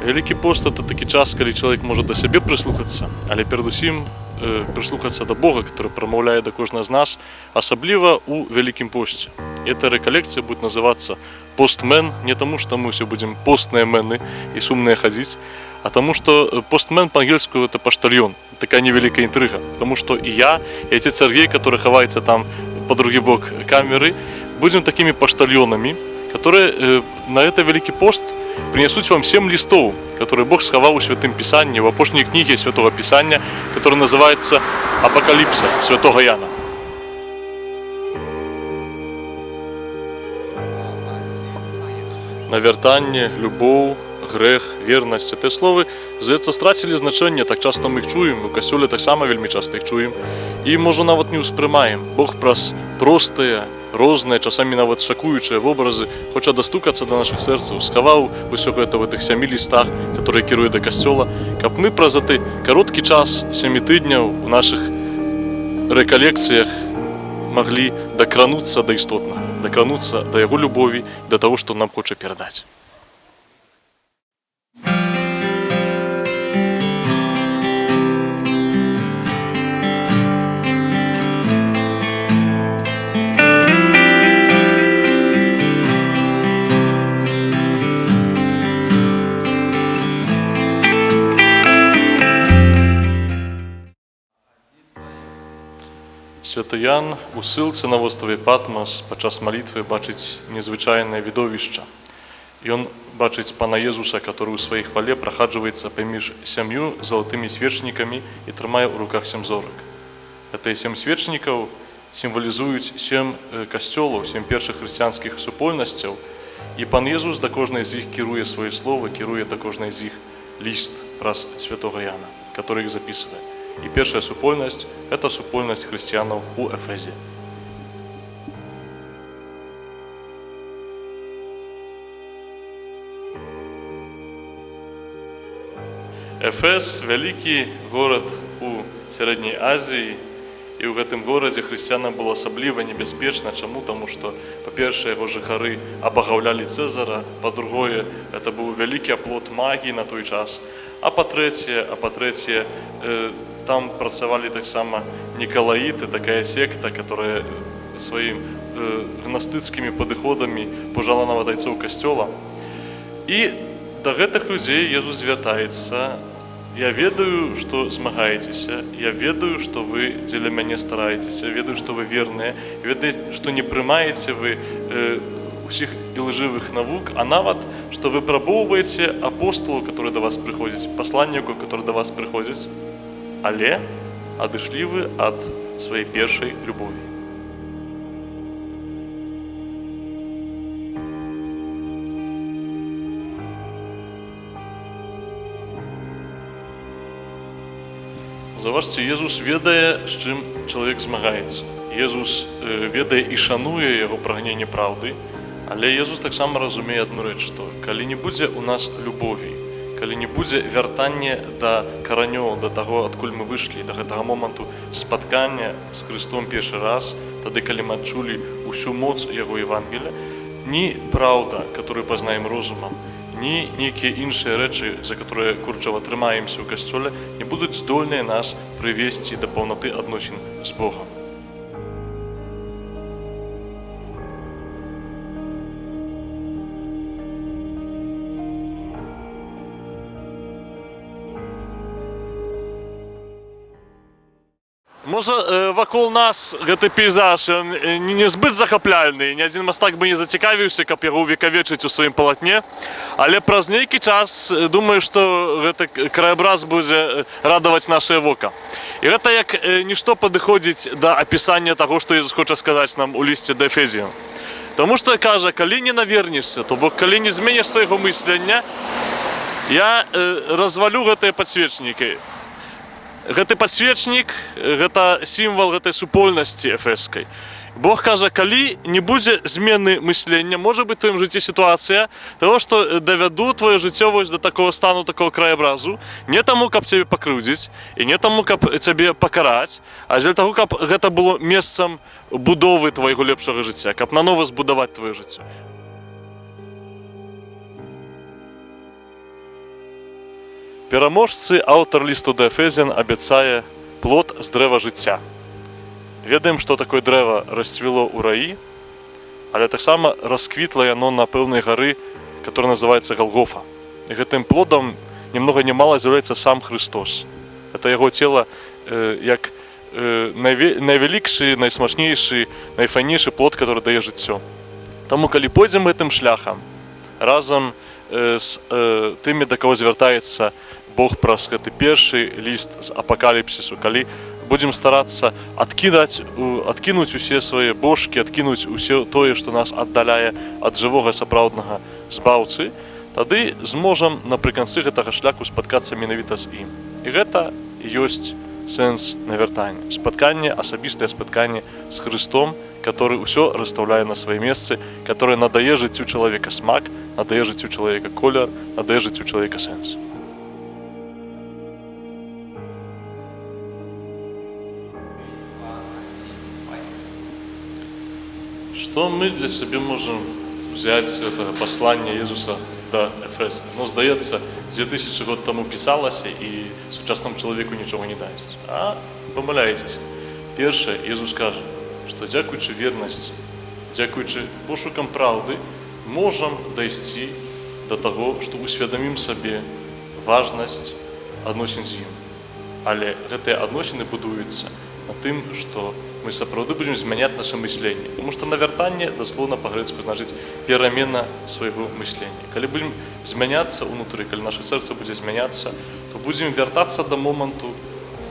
Вялікі пост — это такі час, калі чалавек можа да сябе прыслухацца, але перадусім прыслухацца да Бога, который прамаўляе да кожнага з нас, асабліва ў Вялікім посце. І эта рэкалекцыя будет называться «Постмен» не таму, што мы ўсе будзем постныя мены і сумныя хадзіць, а таму, што постмен па-ангельску — это паштальён. Такая невялікая інтрыга. Таму што і я, і отец Сергей, который хаваецца там по другі бок камеры, будзем такімі паштальёнамі, которые на это Великий пост принесут вам семь листов, которые Бог схаваў у Святым Писании, в апошняй книге Святого Писания, которая называется Апокалипса Святого Яна. Навяртанне, любоў, грэх, вернасць. Гэтыя словы, здаецца, страцілі значэнне, так часта мы іх чуем, у касцёле таксама вельмі часта іх чуем. І можа, нават не ўспрымаем. Бог праз простыя, розныя, часамі нават шакуючыя вобразы хоча дастукацца да нашых сэрцаў, схаваў усё гэта ў гэтых сямі лістах, которые кіруе да касцёла, каб мы праз гэты кароткі час 7 тыдняў у нашых рэкалекцыях маглі дакрануцца да істотнага, дакрануцца да яго любові, да таго, што нам хоча перадаць. Святы Ян у ссылцы на востраве Патмас падчас малітвы бачыць незвычайнае відовішча. Ён бачыць Пана Езуса, который ў сваёй хвале прахаджваецца паміж сям'ю залатымі свечнікамі і трымае ў руках сем зорак. Гэтыя сем свечнікаў сімвалізуюць сем касцёлаў, сем першых хрысціянскіх супольнасцяў. І Пан Езус да кожнай з іх кіруе сваё слово, кіруе да кожнай з іх ліст праз святого Яна, который іх записывае. І першая супольнасць — это супольнасць хрысціянаў у Эфезе. Эфес — вялікі горад у Сярэдняй Азіі, і ў гэтым горадзе хрысціянам было асабліва небяспечна. Чаму? Таму што, па-першае, яго жыхары абагаўлялі Цэзара, па-другое, это быў вялікі аплот магіі на той час. А па-трэцяе, там працавалі таксама нікалаіты, такая секта, которая сваім гнастыцкімі падыходамі пужала нават айцоў касцёла. І да гэтых людзей Езус звяртаецца: «Я ведаю, што змагаецеся, я ведаю, што вы дзеля мяне стараецеся, ведаю, што вы верныя, ведаю, што не прымаеце вы усіх ілжывых навук, а нават, што вы прабоўваеце апосталаў, которые да вас прыходзяць, пасланнікаў, которые да вас прыходзяць, але адышлі вы ад сваёй першай любові». Заўважце, Езус ведае, з чым чалавек змагаецца. Езус ведае і шануе яго прагненне праўды, але Езус таксама разумее адну рэч, што калі не будзе ў нас любові, калі не будзе вяртання да каранёў, да таго, адкуль мы выйшлі, да гэтага моманту спаткання з Христом першы раз, тады, калі мы адчулі ўсю моц яго Евангеля, ні праўда, которую пазнаем розумам, ні нейкія іншыя рэчы, за которые курчава трымаемся ў касцёле, не будуць здольныя нас прывесці да паўнаты адносін з Богам. Можа, вакол нас гэты пейзаж ён не збыт захапляльны, ні адзін мастак бы не зацікавіўся, каб яго ўвекавечыць у сваім палатне. Але праз нейкі час, думаю, што гэты краябраз будзе радаваць нашае вока. І гэта як нішто падыходзіць да апісання таго, што Езус хоча сказаць нам у лісце да Эфезіян. Таму што кажа, калі не навернешся, то бок калі не зменіш свайго мыслення, я развалю гэтыя падсвечнікі. Гэты падсвечнік — гэта сімвал гэтай супольнасці эфескай. Бог кажа, калі не будзе змены мыслення, можа быць тваім жыцці сітуацыя того, што давяду твоё жыццё вось да такого стану, такого краябразу, не таму, каб цябе пакрыўдзіць і не таму, каб цябе пакараць, а для таго, каб гэта было месцам будовы твайго лепшага жыцця, каб нанова збудаваць твоё жыццё. Заўважце, Езус ведае, з чым чалавек змагаецца. Езус ведае і шануе яго прагненне праўды, але Езус таксама разумее адну рэч, што калі не будзе у нас любові, калі не будзе вяртання да каранёў, да таго, адкуль мы выйшлі, да гэтага моманту спаткання з Христом першы раз, тады, калі мы адчулі усю моц яго Евангеля, ні праўда, которую пазнаем розумам, ні нейкія іншыя рэчы, за которые курчава трымаемся ў касцёле, не будуць здольныя нас прывесці да паўнаты адносін з Богам. Пераможцы аўтар лісту да Эфезян абяцае плод з дрэва жыцця. Ведаем, што такое дрэва расцвіло ў раі, але таксама расквітла яно на пэўнай гары, которая называется Галгофа. І гэтым плодам ни много ни мало з'яўляецца сам Христос. Это яго цела як найвялікшы, найсмачнейшы, найфайнейшы плод, который дае жыццё. Таму, калі пойдзем гэтым шляхам разам з тымі, да каго звяртаецца Бог праз гэты першы ліст з апакаліпсісу, калі будзем старацца адкінуць усе свае божкі, адкінуць усё тое, што нас аддаляе ад жывога сапраўднага Збаўцы, тады зможам напрыканцы гэтага шляху спаткацца менавіта з ім. І гэта ёсць сэнс навяртання. Спатканне, асабістае спатканне з Христом, который ўсё расстаўляе на свае месцы, которое надае жыццю чалавека смак, надае жыццю чалавека колер, надае жыццю чалавека сэнс. Што мы для сябе можам взять з гэтага паслання Езуса да Эфеса? Ну, здаецца, 2000 год таму пісалася, і сучаснаму чалавеку нічога не дасць. А памыляецеся. Першае, Езус кажа, што, дзякуючы вернасці, дзякуючы пошукам праўды, можам дайсці да таго, што усвядомім сабе важнасць адносін з ім. Але гэтыя адносіны будуюцца на тым, што мы сапраўды будзем змяняць наше мысленне. Таму што навяртанне даслоўна па-грэцку значыць перамена свайго мыслення. Калі будзем змяняцца ўнутры, калі наше сэрца будзе змяняцца, то будзем вяртацца да моманту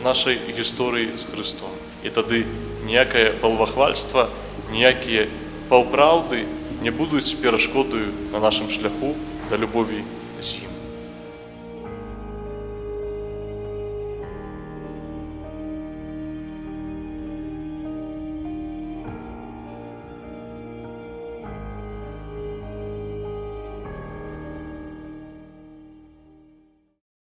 нашай гісторыі з Христом. І тады ніякае балвахвальства, ніякія паўпраўды не будуць перашкодаю на нашым шляху да любові з ім.